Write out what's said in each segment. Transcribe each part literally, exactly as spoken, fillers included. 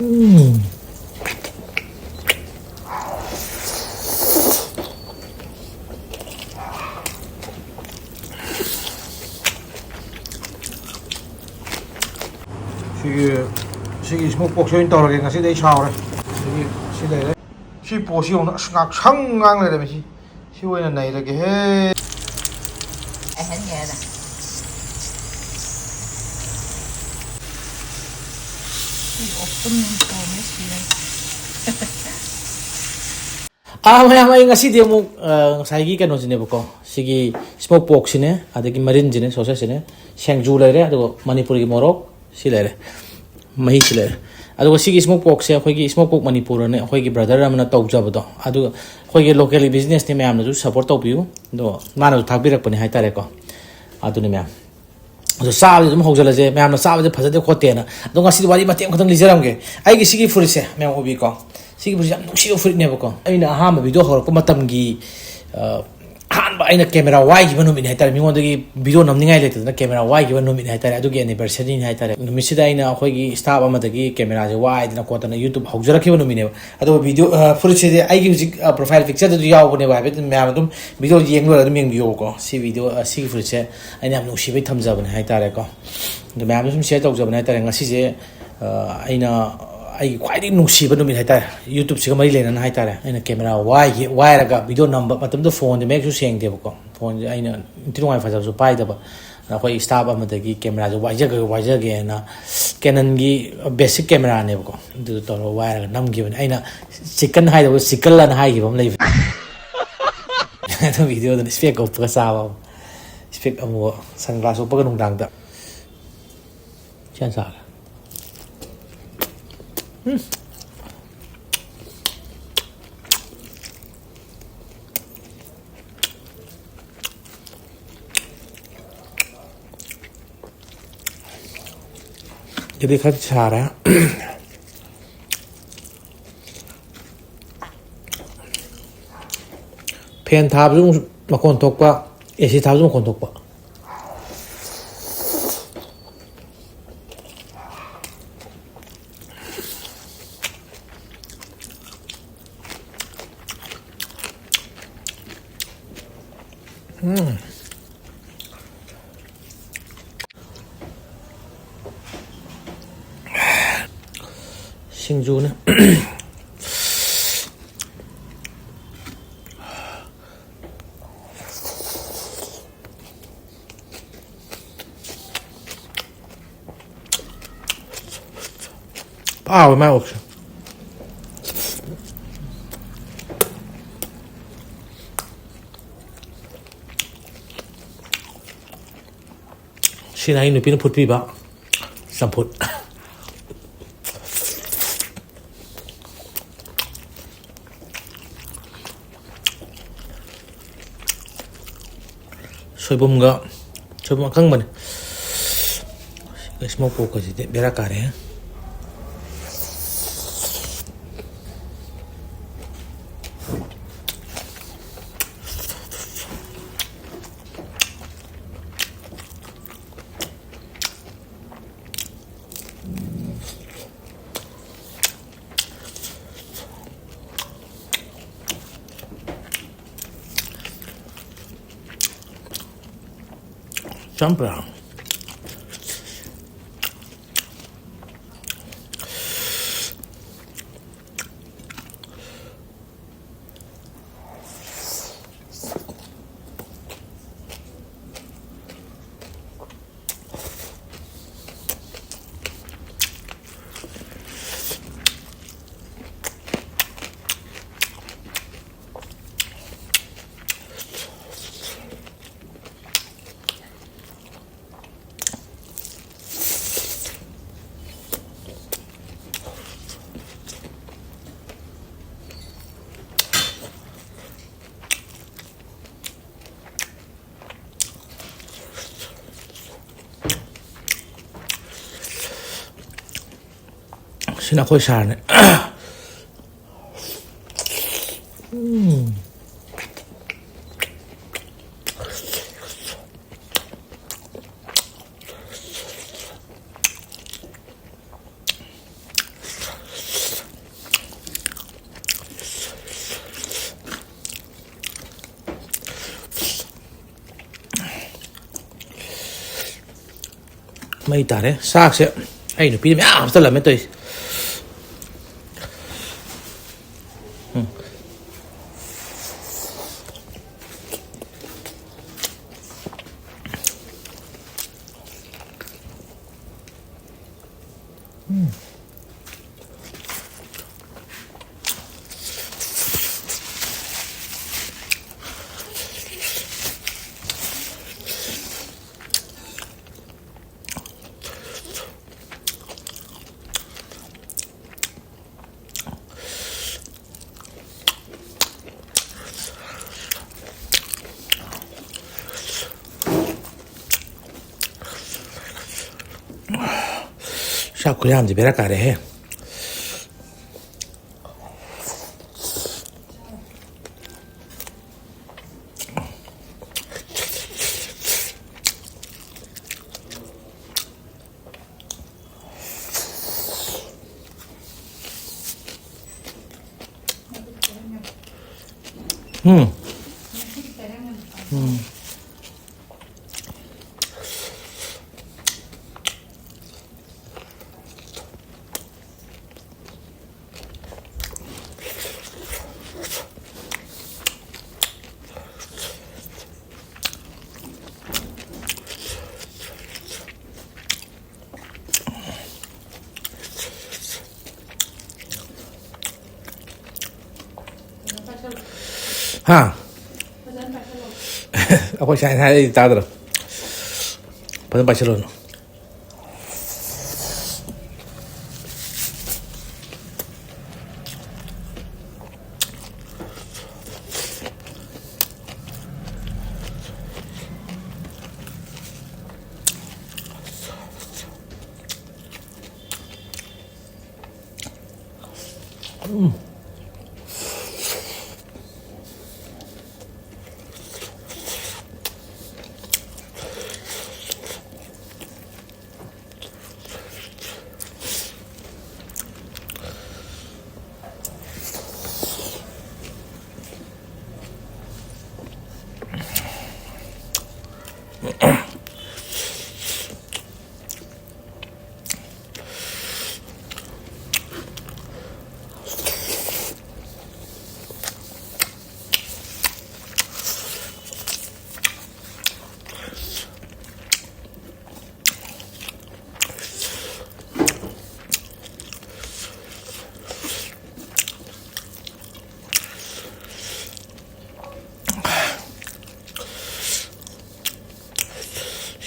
ꯎꯝ꯫ ꯁꯤꯒꯤ ꯁꯤꯒꯤ ꯏꯁꯃꯣꯛ ꯄꯣꯛꯁꯦ ꯑꯣꯏꯅ ꯇꯧꯔꯒꯦ꯫ ꯉꯁꯤꯗꯤ ꯑꯩ ꯁꯥꯎꯔꯦ꯫ ꯁꯤꯒꯤ ꯁꯤ ꯂꯩꯔꯦ꯫ ꯁꯤ ꯄꯣꯠꯁꯤ ꯌꯦꯡꯉꯨꯅ, ꯑꯁ, ꯉꯥꯛꯁꯪ ꯉꯥꯡ ꯂꯩꯔꯝꯃꯤ꯫ ꯁꯤ ꯁꯤ ꯑꯣꯏꯅ ꯅꯩꯔꯒꯦꯍꯦ꯫ ꯑꯍꯟꯒꯤ ꯍꯥꯏꯅ꯫ ꯁꯤ ꯑꯣꯛꯇꯨꯝ ꯊꯣꯡꯉꯦ ꯁꯤꯔꯦ꯫ ꯑꯥ, ꯃꯌꯥꯝ, ꯑꯩ ꯉꯁꯤꯗꯤ ꯑꯃꯨꯛ, ꯑ, ꯉꯁꯥꯏꯒꯤ ꯀꯩꯅꯣꯁꯤꯅꯦꯕꯀꯣ, ꯁꯤꯒꯤ ꯏꯁꯃꯣꯛ ꯄꯣꯛꯁꯤꯅꯦ, ꯑꯗꯒꯤ ꯃꯔꯤꯟꯁꯤꯅꯦ, ꯁꯣꯁꯦꯁꯁꯤꯅꯦ, ꯁꯦꯡꯖꯨ ꯂꯩꯔꯦ, ꯑꯗꯨꯒ ꯃꯅꯤꯄꯨꯔꯒꯤ ꯃꯣꯔꯣꯛ ꯁꯤ ꯂꯩꯔꯦ, ꯃꯍꯤꯁꯤ ꯂꯩꯔꯦ꯫ ꯑꯗꯨꯒ ꯁꯤꯒꯤ ꯏꯁꯃꯣꯛ ꯄꯣꯛꯁꯦ ꯑꯩꯈꯣꯏꯒꯤ ꯏꯁꯃꯣꯛ ꯄꯣꯛ ꯃꯅꯤꯄꯨꯔꯅ ꯑꯩꯈꯣꯏꯒꯤ ꯕ꯭ꯔꯗꯔ ꯑꯃꯅ ꯇꯧꯖꯕꯗꯣ, ꯑꯗꯨꯒ ꯑꯩꯈꯣꯏꯒꯤ ꯂꯣꯀꯦꯜꯒꯤ ꯕꯤꯖꯤꯅꯦꯁꯅꯦ, ꯃꯌꯥꯝꯅꯁꯨ ꯁꯞꯄꯣꯔꯠ ꯇꯧꯕꯤꯌꯨ꯫ ꯑꯗꯣ ꯃꯥꯅꯁꯨ ꯊꯥꯛꯄꯤꯔꯛꯄꯅꯦ ꯍꯥꯏꯇꯥꯔꯦꯀꯣ꯫ ꯑꯗꯨꯅꯤ ꯃꯌꯥꯝ꯫ ꯑꯗꯣ ꯆꯥꯕꯁꯦ ꯑꯗꯨꯝ ꯍꯧꯖꯤꯜꯂꯁꯦ, ꯃꯌꯥꯝꯅ ꯆꯥꯕꯁꯦ ꯐꯖꯗꯦ ꯈꯣꯠꯇꯦꯅ꯫ ꯑꯗꯣ ꯉꯁꯤꯗꯤ ꯋꯥꯔꯤ ꯃꯇꯦꯛ ꯑꯃꯈꯛꯇꯪ ꯂꯤꯖꯔꯝꯒꯦ꯫ ꯑꯩꯒꯤ ꯁꯤꯒꯤ ꯐꯨꯔꯤꯠꯁꯦ ꯃꯌꯥꯝ ꯎꯕꯤꯀꯣ, ꯁꯤꯒꯤ ꯐꯨꯔꯤꯠꯁꯦ ꯌꯥꯝ ꯅꯨꯡꯁꯤꯕ ꯐꯨꯔꯤꯠꯅꯦꯕꯀꯣ꯫ ꯑꯩꯅ ꯑꯍꯥꯟꯕ ꯚꯤꯗꯤꯑꯣ ꯍꯧꯔꯛꯄ ꯃꯇꯝꯒꯤ, ꯑ, ꯑꯍꯥꯟꯕ ꯑꯩꯅ ꯀꯦꯃꯦꯔꯥ ꯋꯥꯏꯈꯤꯕ ꯅꯨꯃꯤꯠꯅꯤ ꯍꯥꯏꯇꯥꯔꯦ꯫ ꯃꯤꯉꯣꯟꯗꯒꯤ ꯚꯤꯗꯤꯑꯣ ꯅꯝꯅꯤꯡꯉꯥꯏ ꯂꯩꯇꯗꯅ ꯀꯦꯃꯦꯔꯥ ꯋꯥꯏꯈꯤꯕ ꯅꯨꯃꯤꯠꯅꯤ ꯍꯥꯏꯇꯥꯔꯦ꯫ ꯑꯗꯨꯒꯤ ꯑꯦꯅꯤꯚꯔꯁꯔꯤꯅꯤ ꯍꯥꯏꯇꯥꯔꯦ꯫ ꯅꯨꯃꯤꯠꯁꯤꯗ ꯑꯩꯅ ꯑꯩꯈꯣꯏꯒꯤ ꯁ꯭ꯇꯥꯐ ꯑꯃꯗꯒꯤ ꯀꯦꯃꯦꯔꯥꯁꯦ ꯋꯥꯏꯗꯅ ꯈꯣꯠꯇꯅ ꯌꯨꯇ꯭ꯌꯨꯕ ꯍꯧꯖꯔꯛꯈꯤꯕ ꯅꯨꯃꯤꯠꯅꯦꯕ꯫ ꯑꯗꯨꯒ ꯚꯤꯗꯤꯑꯣ, ꯑ, ꯐꯨꯔꯤꯠꯁꯤꯗꯤ ꯑꯩꯒꯤ ꯍꯧꯖꯤꯛ, ꯑ, ꯄ꯭ꯔꯣꯐꯥꯏꯜ ꯄꯤꯛꯆꯔꯗꯁꯨ ꯌꯥꯎꯕꯅꯦꯕ꯫ ꯍꯥꯏꯐꯦꯠ ꯃꯌꯥꯝ ꯑꯗꯨꯝ ꯚꯤꯗꯤꯑꯣ ꯌꯦꯡ ꯂꯣꯏꯔꯒ ꯑꯗꯨꯝ ꯌꯦꯡꯕꯤꯌꯣꯕꯀꯣ꯫ ꯁꯤ ꯚꯤꯗꯤꯑꯣ, ꯑ, ꯁꯤꯒꯤ ꯐꯨꯔꯤꯠꯁꯦ ꯑꯩꯅ ꯌꯥꯝ ꯅꯨꯡꯁꯤꯕꯩ ꯊꯝꯖꯕꯅꯦ ꯍꯥꯏꯇꯥꯔꯦꯀꯣ꯫ ꯑꯗꯣ ꯃꯌꯥꯝꯗ ꯁꯨꯝ ꯁꯤꯌꯔ ꯇꯧꯖꯕꯅꯦ ꯍꯥꯏꯇꯥꯔꯦ꯫ ꯉꯁꯤꯁꯦ, ꯑ, ꯑꯩꯅ ꯑꯩꯒꯤ ꯈ꯭ꯋꯥꯏꯗꯒꯤ ꯅꯨꯡꯁꯤꯕ ꯅꯨꯃꯤꯠ ꯍꯥꯏꯇꯥꯔꯦ, ꯌꯨꯇ꯭ꯌꯨꯕꯁꯤꯒ ꯃꯔꯤ ꯂꯩꯅꯅ ꯍꯥꯏꯇꯥꯔꯦ, ꯑꯩꯅ ꯀꯦꯃꯦꯔꯥ ꯋꯥꯏꯒꯤ-, ꯋꯥꯏꯔꯒ ꯚꯤꯗꯤꯑꯣ ꯅꯝꯕ ꯃꯇꯝꯗ ꯐꯣꯟꯁꯦ ꯃꯌꯦꯛꯁꯨ ꯁꯦꯡꯗꯦꯕꯀꯣ꯫ ꯐꯣꯟꯁꯦ ꯑꯩꯅ ꯏꯟꯊꯤ ꯅꯨꯡꯉꯥꯏ ꯐꯖꯕꯁꯨ ꯄꯥꯏꯗꯕ꯫ ꯑꯗ ꯑꯩꯈꯣꯏ ꯁ꯭ꯇꯥꯐ ꯑꯃꯗꯒꯤ ꯀꯦꯃꯦꯔꯥꯁꯦ ꯋꯥꯏꯖꯒꯦ, ꯋꯥꯏꯖꯒꯦꯅ, ꯀꯦꯅꯟꯒꯤ ꯕꯦꯁꯤꯛ ꯀꯦꯃꯦꯔꯥꯅꯦꯕꯀꯣ, ꯑꯗꯨꯗꯣ ꯇꯧꯔꯒ ꯋꯥꯏꯔꯒ ꯅꯝꯈꯤꯕꯅꯦ꯫ ꯑꯩꯅ ꯆꯤꯛꯀꯟ ꯍꯥꯏꯗꯧꯕ ꯆꯤꯛꯀꯜ ꯑꯅ ꯍꯥꯏꯈꯤꯕ ꯑꯃ ꯂꯩꯕꯅꯦ꯫ ꯑꯗꯨ ꯚꯤꯗꯤꯑꯣꯗꯨꯅ ꯏꯁꯄꯦꯛ ꯎꯞꯄꯒ ꯆꯥꯕ ꯑꯃ꯫ ꯏꯁꯄꯦꯛ ꯑꯃꯨꯕ, ꯁꯟ ꯒ꯭ꯂꯥꯁ ꯎꯞꯄꯒ ꯅꯨꯡꯗꯥꯡꯗ꯫ ꯁꯤ ꯍꯥꯟꯅ ꯆꯥꯒꯦ꯫ ꯎꯝ꯫ ꯑꯗꯨꯗꯤ ꯈꯔ ꯁꯥꯔꯦ꯫ ꯐꯦꯟ ꯊꯥꯕꯁꯨ ꯑꯃꯨꯛ ꯃꯈꯣꯟ ꯊꯣꯛꯄ, ꯑꯦ ꯁꯤ ꯊꯥꯕꯁꯨ ꯃꯈꯣꯟ ꯊꯣꯛꯄ꯫ ꯎꯝ꯫ ꯁꯤꯡꯖꯨꯅꯦ꯫ ꯍꯥꯎꯋꯦ ꯃꯥꯏ ꯑꯣꯛꯁꯦ꯫ ꯁꯤꯅ ꯑꯩ ꯅꯨꯄꯤꯅ ꯐꯨꯠꯄꯤꯕ ꯆꯝꯐꯨꯠ꯫ ꯁꯣꯏꯕꯨꯝꯒ, ꯁꯣꯏꯕꯨꯝ ꯑꯀꯪꯕꯅꯦ꯫ Smoke pork ꯀꯁꯤꯗꯤ ꯕꯦꯔꯥ ꯀꯥꯔꯦ꯫ ꯆꯝꯄ꯭ꯔꯥ꯫ ꯁꯤꯅ ꯑꯩꯈꯣꯏ ꯁꯥꯔꯅꯦ꯫ ꯎꯝ꯫ ꯃꯩ ꯇꯥꯔꯦ꯫ ꯆꯥꯛꯁꯦ ꯑꯩ ꯅꯨꯄꯤꯗ ꯃꯌꯥꯝ ꯍꯥꯞꯆꯜꯂꯝꯃꯦ ꯇꯧꯔꯤꯁꯦ꯫ ꯎꯝ꯫ ꯎꯝ꯫ ꯆꯥꯛ ꯈꯨꯌꯥꯝꯗꯤ ꯕꯦꯔꯥ ꯀꯥꯔꯦꯍꯦ꯫ ꯎꯝ꯫ ꯎꯝ꯫ ꯍꯥ? ꯑꯩꯈꯣꯏ ꯁꯥꯏꯅ ꯍꯥꯏꯔꯛꯏ ꯇꯥꯗ꯭ꯔꯣ? ꯐꯖꯅ ꯄꯥꯏꯁꯤꯜꯂꯣꯅ꯫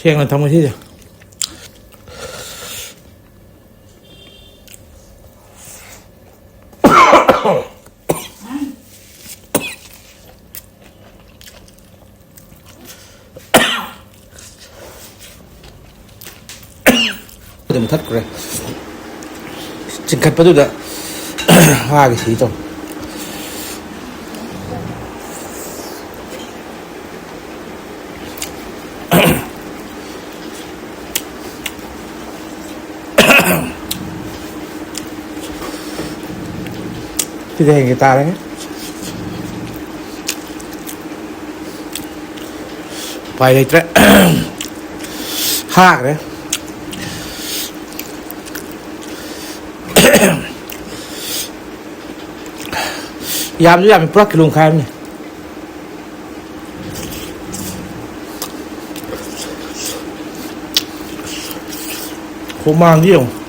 ꯁꯦꯡꯅ ꯊꯝꯃꯨ ꯁꯤꯁꯦ꯫ ꯑꯗꯨꯝ ꯊꯠꯈ꯭ꯔꯦ꯫ ꯆꯤꯡꯈꯠꯄꯗꯨꯗ ꯍꯥꯒꯦ ꯁꯤ ꯇꯧ꯫ ꯁꯤꯗ ꯍꯦꯟꯒꯦ ꯇꯥꯔꯦ꯫ ꯎꯄꯥꯏ ꯂꯩꯇ꯭ꯔꯦ꯫ ꯍꯥꯈ꯭ꯔꯦ꯫ ꯌꯥꯝꯁꯨ ꯌꯥꯝꯃꯤ, ꯄꯨꯔꯥ ꯀꯤꯂꯣ ꯃꯈꯥꯏ ꯑꯃꯅꯤ꯫ ꯍꯨꯃꯥꯡꯗꯤ ꯌꯦꯡꯉꯨ꯫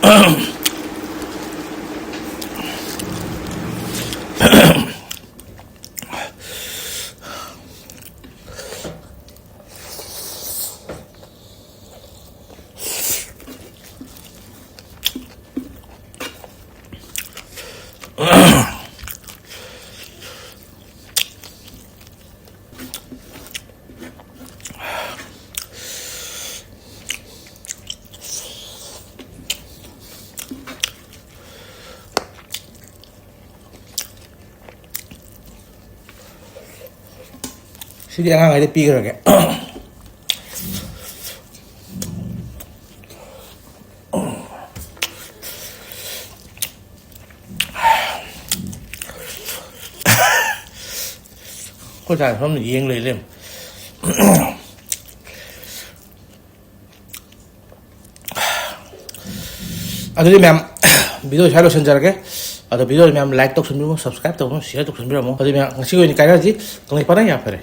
ꯁꯤꯗꯤ ꯑꯉꯥꯡꯈꯩꯗ ꯄꯤꯈ꯭ꯔꯒꯦ꯫ ꯑꯩꯈꯣꯏ ꯁꯥꯏ ꯁꯣꯝꯗ ꯌꯦꯡ ꯂꯩ ꯂꯩꯔꯝꯃꯦ꯫ ꯑꯗꯨꯗꯤ ꯃꯌꯥꯝ, video ꯁ꯭ꯋꯥꯏ ꯂꯣꯏꯁꯤꯟꯖꯔꯒꯦ꯫ ꯑꯗꯣ video ꯃꯌꯥꯝ like ꯇꯧꯁꯟꯕꯤꯔꯝꯃꯣ, subscribe ꯇꯧꯕꯤꯔꯝꯃꯣ, share ꯇꯧꯁꯟꯕꯤꯔꯝꯃꯣ꯫ ꯑꯗꯨꯗꯤ ꯃꯌꯥꯝ, ꯉꯁꯤꯒꯤ ꯑꯣꯏꯅ ꯀꯥꯏꯅꯔꯁꯤ꯫ ꯀꯪꯂꯩꯄꯥꯛꯅ ꯌꯥꯝ ꯐꯔꯦ꯫